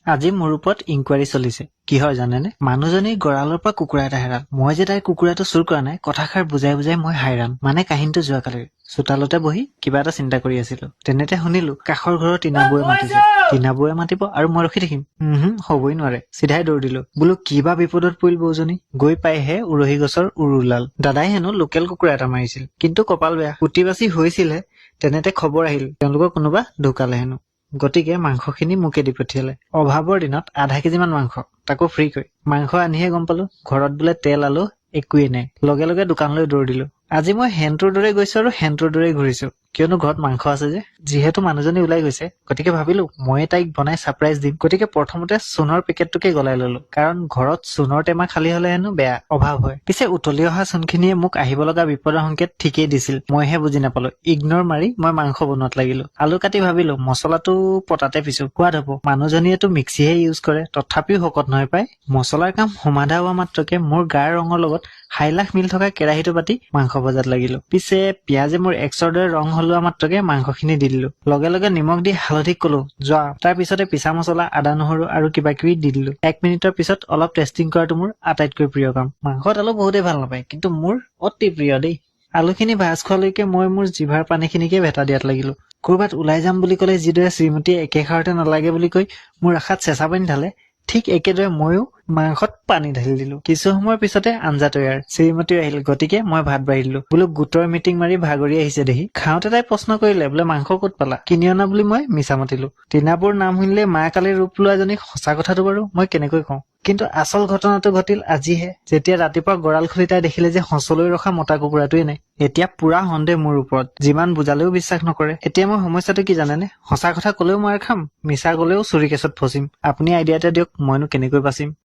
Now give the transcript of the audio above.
আজি মোৰ ওপৰত ইনকুৱাৰী চলিছে। কিহৰ জানেনে? মানুহজনীৰ গঁৰালৰ পৰা কুকুৰা এটা হেৰাল। মই যে তাইৰ কুকুৰাটো চুৰ কৰা নাই, কথাষাৰ বুজাই বুজাই মই হাইৰাণ। মানে কাহিনীটো যোৱাকালিৰ। চোতালতে বহি কিবা এটা চিন্তা কৰি আছিলো, তেনেতে শুনিলো কাষৰ ঘৰৰ টিনাবৌৱে মাতিছে। টিনাবৌৱে মাতিব আৰু মই ৰখি থাকিম? উমহু, হ'বই নোৱাৰে। চিধাই দৌৰ দিলো। বোলো কিবা বিপদত পৰিল বৌজনী। গৈ পাইহে উৰহি গছৰ উৰ ওলাল। দাদাই হেনো লোকেল কুকুৰা এটা মাৰিছিল, কিন্তু কপাল বেয়া, কুটি বাচি হৈছিলহে তেনেতে খবৰ আহিল তেওঁলোকৰ কোনোবা ঢুকালে হেনো। গতিকে মাংসখিনি মোকে দি পঠিয়ালে। অভাৱৰ দিনত আধা কেজিমান মাংস, তাকো ফ্ৰীকৈ। মাংস আনিহে গম পালো ঘৰত বোলে তেল আলু একোৱেই নাই। লগে লগে দোকানলৈ দৌৰ দিলো। আজি মই শেনটোৰ দৰে গৈছো আৰু শেনটোৰ দৰেই ঘূৰিছো, কিয়নো ঘৰত মাংস আছে যে। যিহেতু মানুহজনী ওলাই গৈছে, গতিকে ভাবিলো ময়ে তাইক বনাই ছাৰপ্ৰাইজ দিম। গতিকে প্ৰথমতে চূণৰ পেকেটটোকে গলাই ললো, কাৰণ ঘৰত চূণৰ টেমা খালী হলে হেনো বেয়া, অভাৱ হয়। পিছে উতলি অহা চূণখিনিয়ে মোক আহিব লগা বিপদৰ সংকেত ঠিকেই দিছিল, মইহে বুজি নাপালো। ইগনৰ মাৰি মই মাংস বনোৱাত লাগিলো। আলু কাটি ভাবিলো মছলাটো পটাতে পিছো, সোৱাদ হব। মানুহজনীয়েতো মিক্সিহে ইউজ কৰে, তথাপিও শকত নহয় পাই। মছলাৰ কাম সমাধা হোৱা মাত্ৰকে মোৰ গাৰ ৰঙৰ লগত সাইলাখ মিল থকা কেৰাহীটো পাতি মাংস ভজাত লাগিলো। পিছে পিয়াজে মোৰ এক্সৰ দৰে ৰং সলোৱা মাত্ৰকে মাংসখিনি দি দিলো। লগে লগে নিমখ দি হালধিক কলো যোৱা। তাৰ পিছতে পিছা মছলা, আদা নহৰু আৰু কিবা কিবি দি দিলো। 1 মিনিটৰ পিছত অলপ টেষ্টিং কৰাটো মোৰ আটাইতকৈ প্ৰিয় কাম। মাংসত আলু বহুতেই ভাল নাপায়, কিন্তু মোৰ অতি প্ৰিয় দেই। আলুখিনি ভাজ খোৱালৈকে মই মোৰ জিভাৰ পানীখিনিকে ভেটা দিয়াত লাগিলো। কৰবাত ওলাই যাম বুলি ক'লে যিদৰে শ্ৰীমতীয়ে একেষাৰতে নালাগে বুলি কৈ মোৰ আশাত চেঁচা পানী ঢালে, ঠিক একেদৰে ময়ো মাংসত পানী ঢালি দিলো। কিছু সময়ৰ পিছতে আঞ্জা তৈয়াৰ। শ্ৰীমতীও আহিল, গতিকে মই ভাত বাঢ়ি দিলো। বোলো গোটৰ মিটিং মাৰি ভাগৰি আহিছে দেহি। খাওঁতে তাই প্ৰশ্ন কৰিলে, বোলে মাংস ক'ত পালা? কিনি অনা বুলি মই মিছা মাতিলো। টিনাবৌৰ নাম শুনিলে মা কালিৰ ৰূপ লোৱাজনীক সঁচা কথাটো বাৰু মই কেনেকৈ কওঁ? কিন্তু আচল ঘটনাটো ঘটিল আজিহে, যেতিয়া ৰাতিপুৱা গঁৰাল খুলি তাই দেখিলে যে সঁচলৈ ৰখা মতা কুকুৰাটোৱেই নাই। এতিয়া পুৰা সন্দেহ মোৰ ওপৰত, যিমান বুজালেও বিশ্বাস নকৰে। এতিয়া মোৰ সমস্যাটো কি জানেনে? সঁচা কথা কলেও মাৰ খাম, মিছা কলেও চুৰি কেছত ফচিম। আপুনি আইডিয়া এটা দিয়ক, মইনো কেনেকৈ বাচিম?